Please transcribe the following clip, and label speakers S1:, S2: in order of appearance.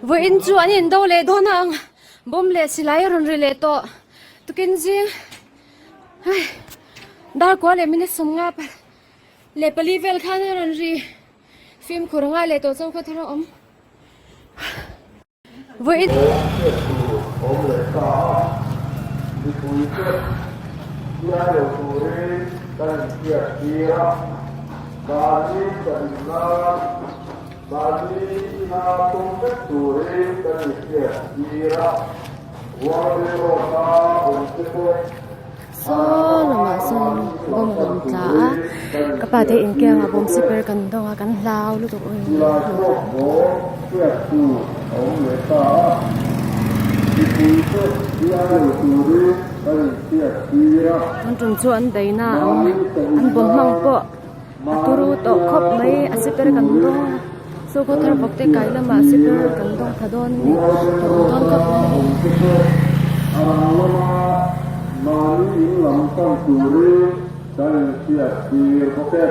S1: Vawiin chu an indo leh dawn a ang bomb leh silai a rawn ri leh tawh tukin zing hei dar kua leh minute 50 leh pali vel khan a rawn ri fimkhur a ngai leh tawh chauh kha thar a awm. Vawiin.
S2: Hriat tur awm leh ta a, mipuite bial lo turin kan inhriat tir a, mahni kan innan, mahni ina tum vek turin kan inhriat tir a, Warden Road-a awm te pawh
S1: Saw lamah sawn bomb a rawn tla a, ka pa te inkiangah bomb siper kan dawng a, kan hlau lutuk ui Tun tum chu an beihna a awm a, an bomb hmang pawh a turu tawh khawp mai a siper kan dawng a, saw khaw thar bawk te kai lamah siper kan dawng pha dawn a ni a awm dawn khawp mai.
S2: Mahni in lam pan turin kan inhriattir bawk e.